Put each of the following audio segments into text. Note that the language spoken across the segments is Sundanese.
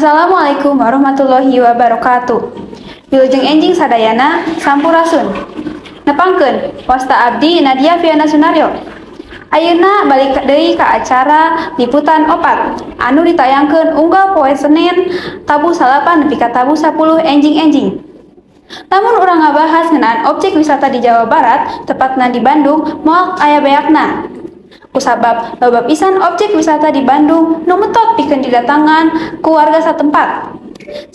Assalamualaikum warahmatullahi wabarakatuh. Wilujeng enjing sadayana, sampurasun. Nepangkeun, wasta abdi Nadia Fiana Sunaryo. Ayeuna balik deui ka acara Liputan 4 anu ditayangkeun unggal poe Senin tabuh 9 nepi ka tabuh 10 enjing-enjing. Lamun urang ngabahas ngeunaan objek wisata di Jawa Barat, tepatna di Bandung, moal aya beakna. Kusabab loba pisan objek wisata di Bandung nu metot pikeun didatangan ku warga satempat.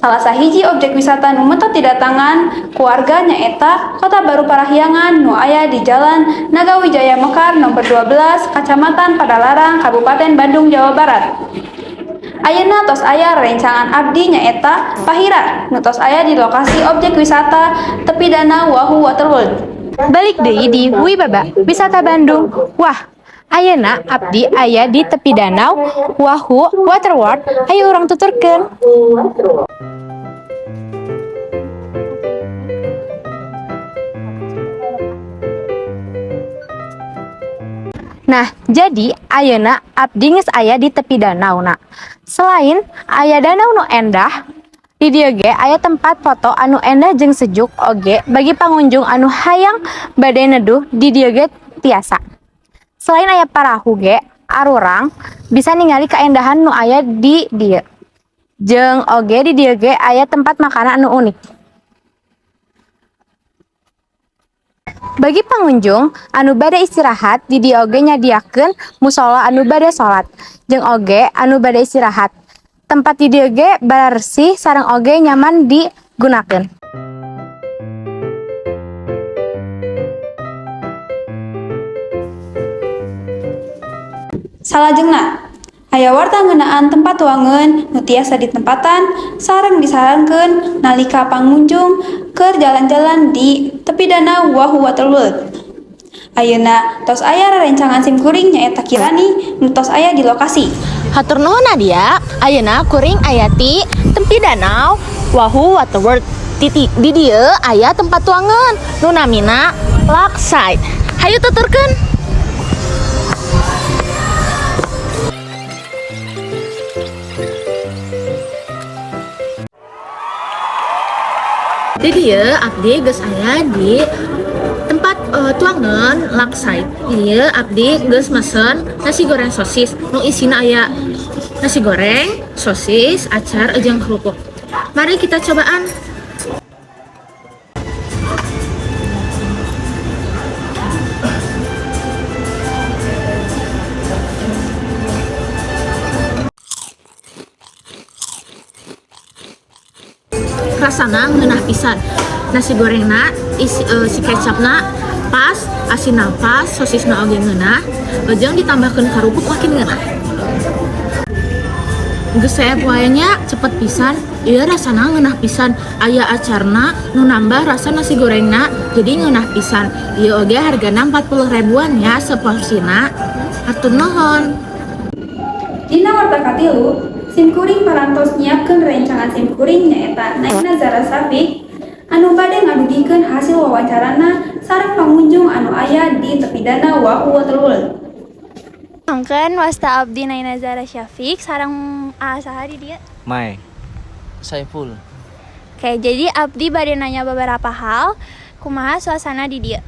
Salah sahiji objek wisata nu metot didatangan ku warga nyaeta Kota Baru Parahyangan nu aya di Jalan Nagawijaya Mekar nomor 12, Kacamatan Padalarang, Kabupaten Bandung, Jawa Barat. Ayeuna tos aya rerencangan abdi, nyaeta Pahira, nu tos aya di lokasi objek wisata tepi danau Wahoo Waterworld. Balik deui di Wibaba Wisata Bandung. Wah, ayeuna abdi aya di tepi danau Wahoo Waterworld. Ayo urang tuturkeun. Nah, jadi ayeuna abdi geus aya di tepi danau na. Selain aya danau nu endah, di dieu ge aya tempat foto anu endah jeung sejuk oge bagi pangunjung anu hayang bade neduh di dieu ge tiasa. Selain aya parahu ge, arurang bisa ningali kaendahan nu aya di dieu. Jeung oge di dieu ge aya tempat makanan anu unik. Bagi pengunjung anu bade istirahat, di dieu oge nyadiakeun musola anu bade salat jeung oge anu bade istirahat. Tempat di dieu ge bersih sareng oge nyaman digunakeun. Salajengna, aya warta ngeunaan tempat tuangeun nu tiasa ditempatan sareng disarankeun nalika pangunjung keur jalan-jalan di tepi danau Wahoo Waterworld. Ayeuna tos aya rerencangan sim kuring, nyaeta Kirani, nu tos aya di lokasi. Hatur nuhun, Nadia. Ayeuna kuring aya di tepi danau Wahoo Waterworld. Titi di dieu aya tempat tuangan nu namina Lakeside. Hayu tuturkeun. Di dieu abdi geus aya di tempat tuangan Lakeside. Di dieu abdi geus mesen nasi goreng sosis nu isina aya nasi goreng, sosis, acar, jeung kerupuk. Mari kita cobaan. Rasana ngeunah pisan. Nasi gorengna isi si kecapna pas, asinna pas, sosisna oge ngeunah, jeung ditambahkeun karupuk makin ngeunah. Geus seep wae nya, cepet pisan. Ieu rasana ngeunah pisan. Aya acarna nu nambah rasa nasi gorengna jadi ngeunah pisan. Ieu oge hargana 40 ribuan ya seporsina. Hatur nuhun. Dina warta katilu, sim kuring parantos nyiapkeun rerencangan sim kuring, nyaeta Naina Zara Safik, anu bade ngadugikeun hasil wawancarana sareng pangunjung anu aya di tepi danau Wahoo Waterworld. Mangken wasta abdi Naina Zara Syafiq sareng saha di dieu? Mai. Saiful. Oke, jadi abdi bade nanya beberapa hal. Kumaha suasana di dieu?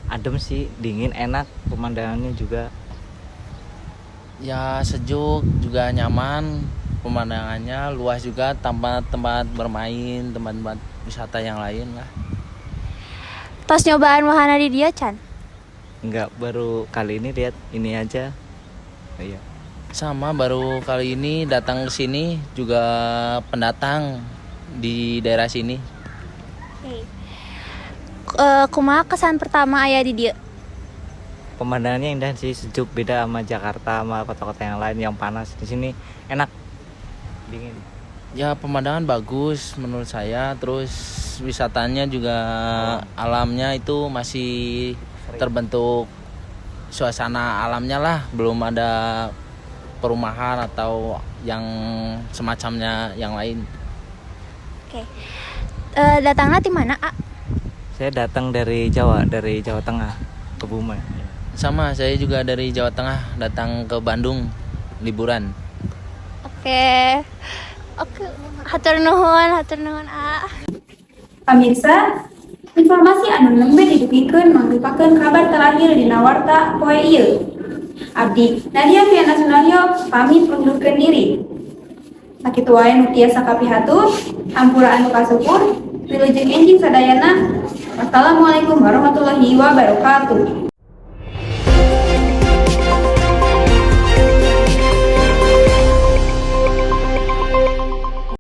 Adem sih, dingin, enak, pemandangannya juga. Ya, sejuk, juga nyaman, pemandangannya luas juga, tempat-tempat bermain, tempat-tempat wisata yang lain lah. Tos nyobaan wahana di dieu can? Enggak, baru kali ini lihat ini aja. Iya. Sama, baru kali ini datang ke sini, juga pendatang di daerah sini. Oke. Kumaha kesan pertama aya di dieu? Pemandangannya indah sih, sejuk, beda sama Jakarta, sama kota-kota yang lain yang panas. Di sini enak, dingin. Ya, pemandangan bagus menurut saya, terus wisatanya juga alamnya itu masih terbentuk suasana alamnya lah, belum ada perumahan atau yang semacamnya yang lain. Oke. Datangnya di mana, A? Saya datang dari Jawa, dari Jawa Tengah, Kebumen. Sama, saya juga dari Jawa Tengah datang ke Bandung liburan. Oke. Oke, hatur nuhun, ah. Pamirsa, informasi anu nembe didugikeun mangrupakeun kabar terakhir dina warta poe ieu. Abdi Nadia Fiana Sunaryo pamit undurkeun diri. Sakitu wae nu tiasa kapihatur, hampura anu kasupur, wilujeng enjing sadayana. Wassalamualaikum warahmatullahi wabarakatuh.